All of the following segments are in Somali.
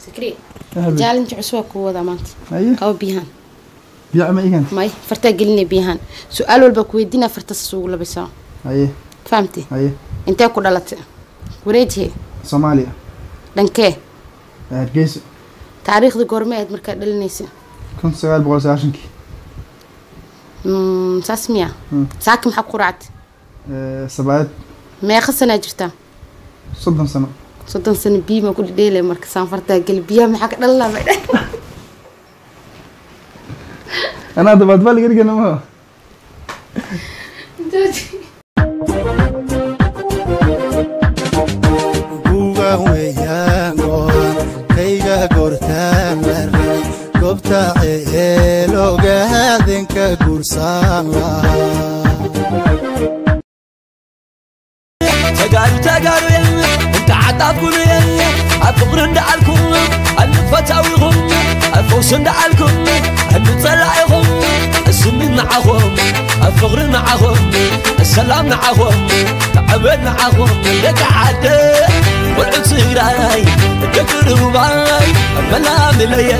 Sakri challenge cusub ku wada maanta. Qabo biyahan. Biyaha ma igan? May farta gelinay biyahan. Su'aal walba ku weydiina farta suugu labaysaa. Haye. Fahamtay? Haye. Intee ku dhalatay? Wareejhe. Soomaaliya. Dhankee? Hargeysa. Taariikhda goorma aad markaa dhalinaysa? 1990. Saas miya? Saaka maxaa ku raacday? Sabaad. Meeqa sana jirtaa? 30 sano. 30 sano biyo ma ku dhidheelay marka saan fartaa geli biyaha maxaa ka dhalanaa bay dhahay. Anaa dabaad baa laga dhigana ma. Buuga weeyaan go'an kayga goortaan la ray goobta ceeloogaadinka guursan lahaa. تقالوا تقالوا يا انت عطاكم يا الفقر اندعلكم الفتاويهم الفوس اندعلكم الطلعهم السن معهم الفقر معهم السلام معهم تعبد معهم لك عدي والعصيراي الدكر باي الملام لي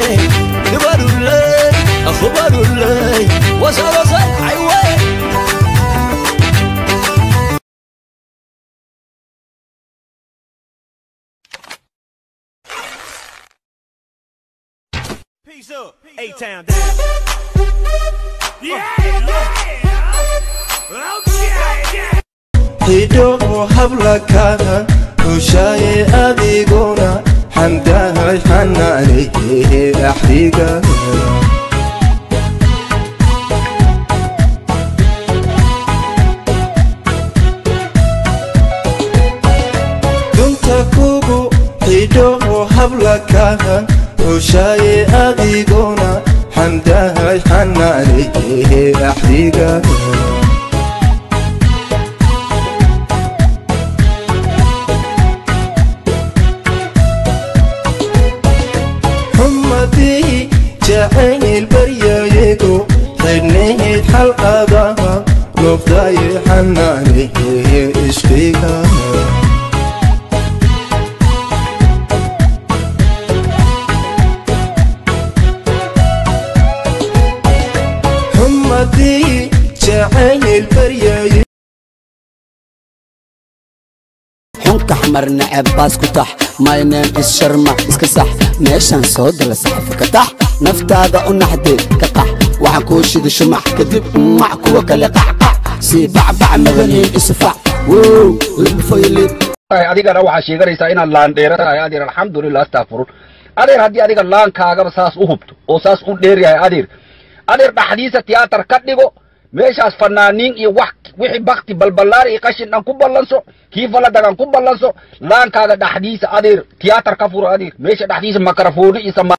كبروا لي اخبروا لي وصل وصل حيوان. Peace up, A-Town down. Yeah, yeah, okay, yeah. Xidho hablakaha hushaaye adiguna xamdahay xanaaneye axdiga. Dunta kugu xidho hablakaha hushaaye adiguna xamdahay xanaaneye axdiga. Xumadii jacayl baryayigu xidhnayd xalqadaha noqdaye xanaaneye ishqiga. Xumadii jacayl baryayi xunka xmar neceb baas ku tax. My name is Sharma iska sax meeshaan soo gala saxafa ka tax naftaada u naxdee ka qax waxaan kuu shida shumac kadib mac kuwa kale qacqac sii bacbac mabaniin isfac wow labafoylid. Adigana waxaa sheeganaysaa inaad laandheera tahay adeer. Alxamdulilah, astaqfirun adeer. Haddii adiga laankaagaba saas u hubto oo saas u dheer yahay adeer, adeer dhaxdiisa tiyaatar ka dhigo meeshaas fanaaniin iyo wax wixii bakti balballaar iyo qashin dhan ku ballanso, kii faladagan ku ballanso laankaaga dhaxdiisa adeer, tiyaatar ka furo adeer meesha dhaxdiisa makarafooni iyo sama.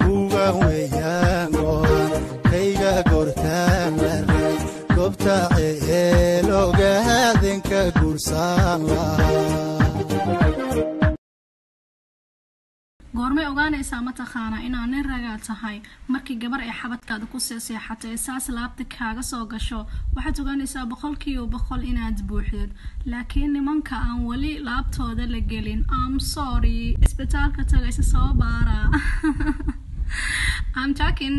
Buuga weeyaan go'an kayga goortaan la ray goobta ceeloogaadinka guursan lahaa. Goormay ogaanaysaa mataqaanaa inaad nin ragaa tahay? Markii gabar ay xabadkaada ku seeseexato ee saas laabta kaaga soo gasho, waxaad ogaanaysaa 100% inaad buuxdid. Laakiin nimanka aan weli laabtooda la gelin, am sorry, isbitaalka taga isa soo baara. I'm talking.